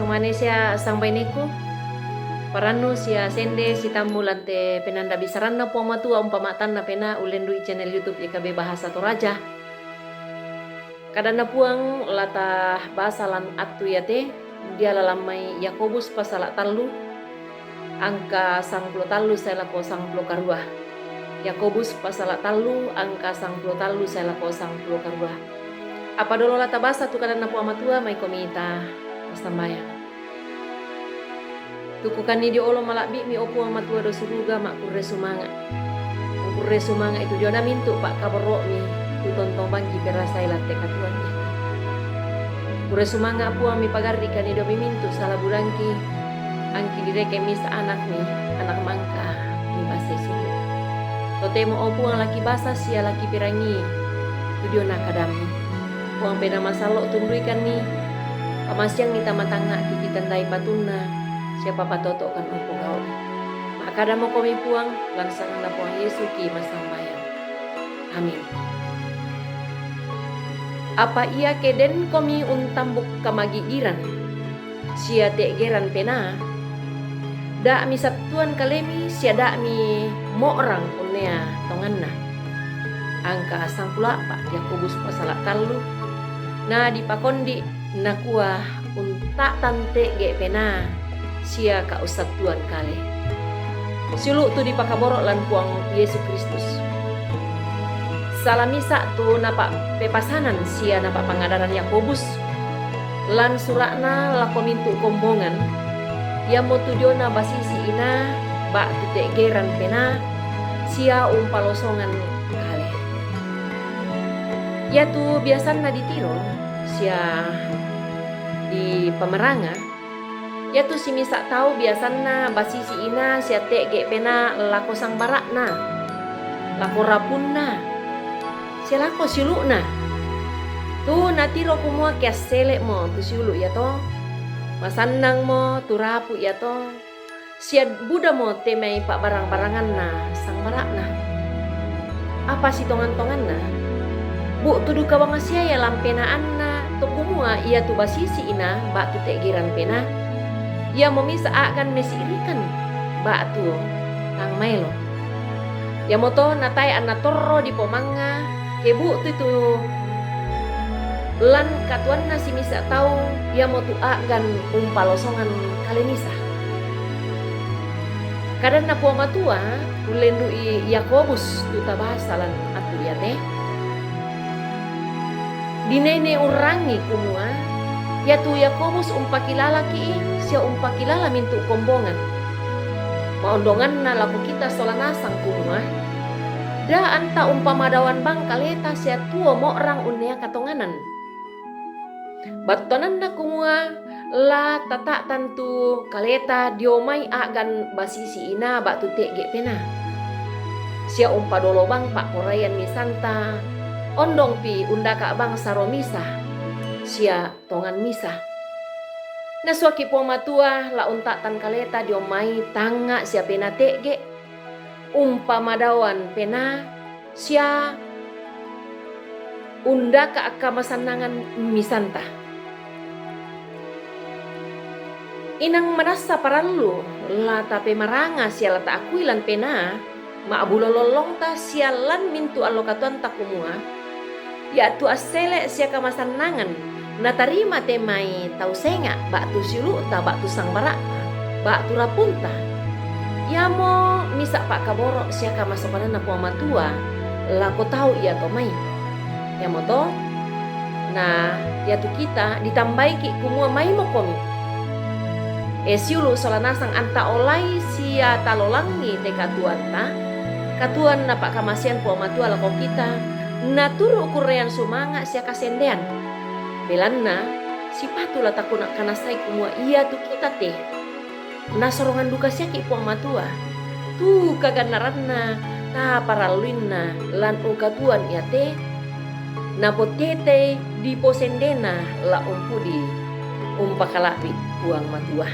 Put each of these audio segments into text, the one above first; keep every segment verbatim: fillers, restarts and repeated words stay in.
Mane sia sambaineku, parannu sia sende sitammu lan te penanda bisaranna Puang Matua umpama tanna pena ullendu'i channel YouTube Y K B Bahasa Toraja. Kadanna Puang lata basa lan attu iate, diala lan mai Yakobus pasala tallu, angka sangpulo tallu sae lako sangpulo karua. Yakobus pasala tallu, angka sangpulo tallu sae lako sangpulo karua. Apa dolo lata basa tu kadanna Puang Matua, maikomi ta massambayang. Tukukanni dio olo mala'bi'mi, o Puang Matua do suruga, makkurre sumanga'. Makkurre sumanga' itu diona mintu' pa'kaboro'mi, tu tontong bangki perasai latte katuoanni. Kurre sumanga' Puang, mipagarri'kanni dio mimintu' sala budangki, angki direkeng misa' anakmi, anak mangka mibasai subu. Totemo, o Puang, laki basa sia laki perangi tu diona kadammi. Puang Penaa Masallo' tunduikanni, kamasianni tama tangnga'ki, kitandai patunna, sia papatoto'kan umpogau'na. Ma'kadamokomi Puang, lan sanganna Puang Yesu ki massambayang. Amin. Apa iake denkomi untambuk kamagigiran sia te'geran penaa, da' misattuan kalemi sia da' mimo'rang unnea tonganna. Angka sangpulo a'pa', Yakobus pasala tallu, na dipakondi' nakua, unta'tan te'ge' penaa sia kaussattuan kale. Siulu' tu dipakaboro' lan Puang Yesu Kristus. Sala misa' tu napa'pepasanan sia napa'pangadaran Yakobus lan sura'na lako mintu' kombongan, iamotu diona basisi inaa ba'tu te'geran penaa sia umpalosongan kale. Iatu biasanna ditiro sia dipamaranga, iatu simisa' tau biasanna basisi inaa sia te'ge' penaa lako sangbara'na, lako rapunna, sia lako siulu'na. Tu natiro kumua ke assele'mo tu siulu' iato, masannangmo tu rapu' iato, sia budamo te mai pa'barang-baranganna sangbara'na. Apa sitongan-tonganna, bu'tu duka bangsiae lan penaanna to kumua iatu basisi inaa ba'tu te'geran penaa, iamo misa' a'gan mesi'rikan ba'tu tang maelo. Iamoto natae anna torro dipomangnga, ke bu'tu tu lan katuoanna simisa' tau, iamotu a'gan umpalosongan kale misa'. Kadanna Puang Matua ullendu'i Yakobus tu tabasa lan attu iate. Dinene urrangi kumua, iatu Yakobus umpakilalaki' sia umpakilala mintu' kombongan. Maondonganna lako kita sola nasang kumua, da' anta umpamadaoan bang kaleta sia tuo mo'rang unnea katonganan. Battuananna kumua la tata'tan tu kaleta dio mai a'gan basisi inaa ba'tu te'ge' penaa. Sia umpadolo bang pa'poraian misanta, ondongpi undaka' bang saro misa' sia tongan misa'. Nasuaki' Puang Matua la unta'tan kaleta dio mai tangnga' sia penaa te'ge', umpamadaoan penaa, sia undaka' kamasannangan misanta. Inang manassa parallu la tapemaranga sia la taakui lan penaa ma'bulo lollongta sia lan mintu' allo katuoanta kumua, iatu assele' sia kamasannangan natarima te mai tau senga' ba'tu siulu'ta ba'tu sangbara'ta ba'tu rapunta, iamo misa' pa'kaboro' sia kamasokananna Puang Matua lako tau iato mai. Iamoto, na iatu kita ditambaiki' kumua maimokomi, e siulu' sola nasang, anta olai sia talolangi te katuoanta, katuoan napa'kamasean Puang Matua lako kita, naturu' kurrean sumanga' sia kasendean. Belanna sipatu la takuna' kanassai kumua iatu kita te nasorongan duka siaki' Puang Matua, tu kagannaranna taparalluinna lan ukatuoan iate, napottetei diposendena la umpudi umpakala'bi' Puang Matua.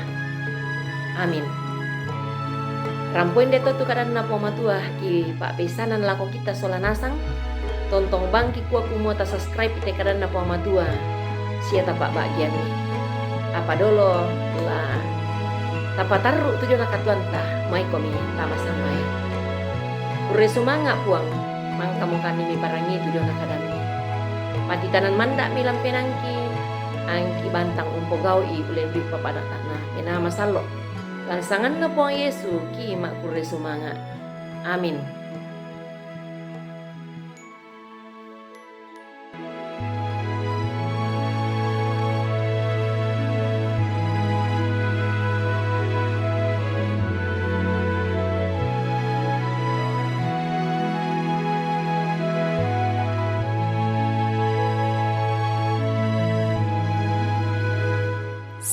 Amin. Rampoi nde to tu kadanna Puang Matua ki pa'peissanan lako kita sola nasang, tontong bangki kua kumua tasubscribe te kadanna Puang Matua sia tapa'ba'gianni. Apa dolo la tapatarru tu jona katuoanta, maikomi tama sambae. Kurre sumanga' Puang, mangkamo kami miparangi tu jona kadammi. Patitanan manda'mi lan penaangki, angki bantang umpogau'i ulendui papada'na Penaa Masallo'. Lan sanganNa Puang Yesu ki ma'kurre sumanga'. Amin.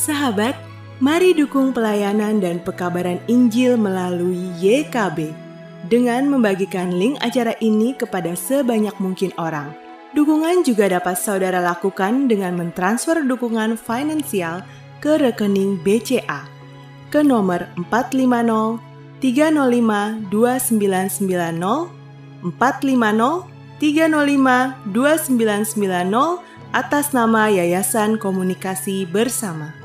Sahabat, mari dukung pelayanan dan pekabaran Injil melalui Y K B dengan membagikan link acara ini kepada sebanyak mungkin orang. Dukungan juga dapat saudara lakukan dengan mentransfer dukungan finansial ke rekening B C A ke nomor empat lima nol tiga nol lima dua sembilan sembilan nol, empat lima nol tiga nol lima dua sembilan sembilan nol, atas nama Yayasan Komunikasi Bersama.